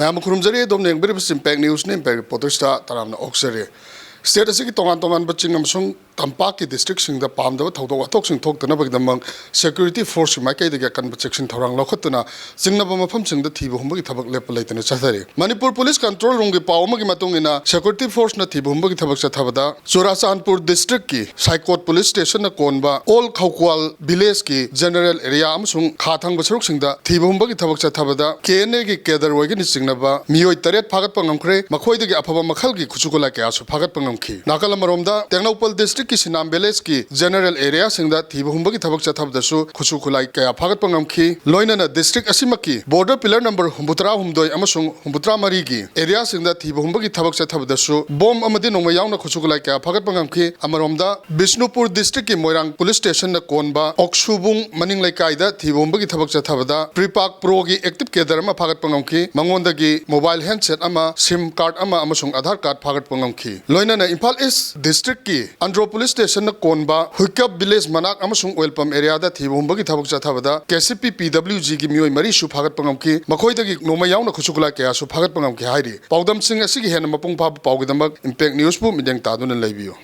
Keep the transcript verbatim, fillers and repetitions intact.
ꯃꯌꯥꯝ ꯈꯨꯔꯨꯝꯖꯔꯤ꯫ ꯑꯗꯣꯝꯅ ꯌꯦꯡꯕꯤꯔꯤꯕꯁꯤ Impact Newsꯅꯤ꯫ Impact Reportersꯇ ꯇꯔꯥꯝꯅ ꯑꯣꯛꯆꯔꯤ꯫ State ꯑꯁꯤꯒꯤ ꯇꯣꯉꯥꯟ ꯇꯣꯉꯥꯟꯕ ꯆꯤꯡ ꯑꯃꯁꯨꯡ ꯇꯝꯄꯥꯛꯀꯤ districtꯁꯤꯡꯗ ꯄꯥꯝꯗꯕ ꯊꯧꯗꯣꯛ ꯋꯥꯊꯣꯛꯁꯤꯡ ꯊꯣꯛꯇꯅꯕꯒꯤꯗꯃꯛ security forceꯀꯤ ꯃꯥꯏꯀꯩꯗꯒꯤ ꯑꯀꯟꯕ ꯆꯦꯛꯁꯤꯟ ꯊꯧꯔꯥꯡ ꯂꯧꯈꯠꯇꯨꯅ ꯆꯤꯡꯅꯕ ꯃꯐꯝꯁꯤꯡꯗ ꯊꯤꯕ ꯍꯨꯝꯕꯒꯤ ꯊꯕꯛ ꯂꯦꯞꯄ ꯂꯩꯇꯅ ꯆꯠꯊꯔꯤ꯫ ꯃꯅꯤꯄꯨꯔ Police Control Roomꯒꯤ ꯄꯥꯎ ꯑꯃꯒꯤ ꯃꯇꯨꯡ ꯏꯟꯅ, security forceꯅ ꯊꯤꯕ ꯍꯨꯝꯕꯒꯤ ꯊꯕꯛ ꯆꯠꯊꯕꯗ ꯆꯨꯔꯥꯆꯥꯟꯄꯨꯔ districtꯀꯤ ꯁꯥꯏꯀꯣꯠ police stationꯅ ꯀꯣꯟꯕ ꯑꯣꯜ ꯈꯧꯀ꯭ꯋꯥꯜ villageꯀꯤ general area ꯑꯃꯁꯨꯡ ꯈꯥ ꯊꯪꯕ ꯁꯔꯨꯛꯁꯤꯡꯗ ꯊꯤꯕ ꯍꯨꯝꯕꯒꯤ ꯊꯕꯛ ꯆꯠꯊꯕꯗ KNAꯒꯤ cadre ꯑꯣꯏꯒꯅꯤ ꯆꯤꯡꯅꯕ ꯃꯤꯑꯣꯏ ꯇꯔꯦꯠ ꯐꯥꯒꯠꯄ ꯉꯝꯈ꯭ꯔꯦ꯫ ꯃꯈꯣꯏꯗꯒꯤ ꯑꯐꯕ ꯃꯈꯜꯒꯤ ꯈꯨꯠꯁꯨ ꯈꯨꯠꯂꯥꯏ ꯀꯌꯥꯁꯨ ꯐꯥꯒꯠꯄ ꯉꯝꯈꯤ꯫ ꯅꯥꯀꯜ ꯑꯃꯔꯣꯝꯗ, ꯇꯦꯡꯅꯧꯄꯜ districtꯀꯤ ꯁꯤꯅꯥꯝ villageꯀꯤ general areaꯁꯤꯡꯗ ꯊꯤꯕ ꯍꯨꯝꯕꯒꯤ ꯊꯕꯛ ꯆꯠꯊꯕꯗꯁꯨ ꯈꯨꯠꯁꯨ ꯈꯨꯠꯂꯥꯏ ꯀꯌꯥ ꯐꯥꯒꯠꯄ ꯉꯝꯈꯤ꯫ ꯂꯣꯏꯅꯅ district ꯑꯁꯤꯃꯛꯀꯤ border pillar number ꯍꯨꯝꯐꯨꯇꯔꯥ ꯍꯨꯝꯗꯣꯏ ꯑꯃꯁꯨꯡ ꯍꯨꯝꯐꯨꯇꯔꯥ ꯃꯔꯤꯒꯤ areaꯁꯤꯡꯗ ꯊꯤꯕ ꯍꯨꯝꯕꯒꯤ ꯊꯕꯛ ꯆꯠꯊꯕꯗꯁꯨ bomb ꯑꯃꯗꯤ ꯅꯣꯡꯃꯩ ꯌꯥꯎꯅ ꯈꯨꯠꯁꯨ ꯈꯨꯠꯂꯥꯏ ꯀꯌꯥ ꯐꯥꯒꯠꯄ ꯉꯝꯈꯤ꯫ ꯑꯃꯔꯣꯝꯗ, ꯕꯤꯁꯅꯨꯄꯨꯔ districtꯀꯤ ꯃꯣꯏꯔꯥꯡ police stationꯅ ꯀꯣꯟꯕ ꯑꯣꯛꯁꯨꯕꯨꯡ ꯃꯅꯤꯡ ꯂꯩꯀꯥꯏꯗ ꯊꯤꯕ ꯍꯨꯝꯕꯒꯤ ꯊꯕꯛ ꯆꯠꯊꯕꯗ PREPAK Proꯒꯤ active cadre ꯑꯃ ꯐꯥꯒꯠꯄ ꯉꯝꯈꯤ꯫ ꯃꯉꯣꯟꯗꯒꯤ mobile handset ꯑꯃ, SIM card ꯑꯃ ꯑꯃꯁꯨꯡ Aadhaar card ꯐꯥꯒꯠꯄ ꯉꯝꯈꯤ꯫ ꯂꯣꯏꯅꯅ ꯏꯝꯐꯥꯜ East districtꯀꯤ ꯑꯟꯗ꯭ꯔꯣ police stationꯅ ꯀꯣꯟꯕ ꯍꯨꯏꯀꯞ village ꯃꯅꯥꯛ ꯑꯃꯁꯨꯡ oil pump areaꯗ ꯊꯤꯕ ꯍꯨꯝꯕꯒꯤ ꯊꯕꯛ ꯆꯠꯊꯕꯗ KCP PWGꯒꯤ ꯃꯤꯑꯣꯏ ꯃꯔꯤꯁꯨ ꯐꯥꯒꯠꯄ ꯉꯝꯈꯤ꯫ ꯃꯈꯣꯏꯗꯒꯤ ꯅꯣꯡꯃꯩ ꯌꯥꯎꯅ ꯈꯨꯠꯁꯨ ꯈꯨꯠꯂꯥꯏ ꯀꯌꯥꯁꯨ ꯐꯥꯒꯠꯄ ꯉꯝꯈꯤ ꯍꯥꯏꯔꯤ꯫ ꯄꯥꯎꯗꯝꯁꯤꯡ ꯑꯁꯤꯒꯤ ꯍꯦꯟꯅ ꯃꯄꯨꯡ ꯐꯥꯕ ꯄꯥꯎꯒꯤꯗꯃꯛ Impact Newsꯄꯨ ꯃꯤꯠꯌꯦꯡ ꯇꯥꯗꯨꯅ ꯂꯩꯕꯤꯌꯨ꯫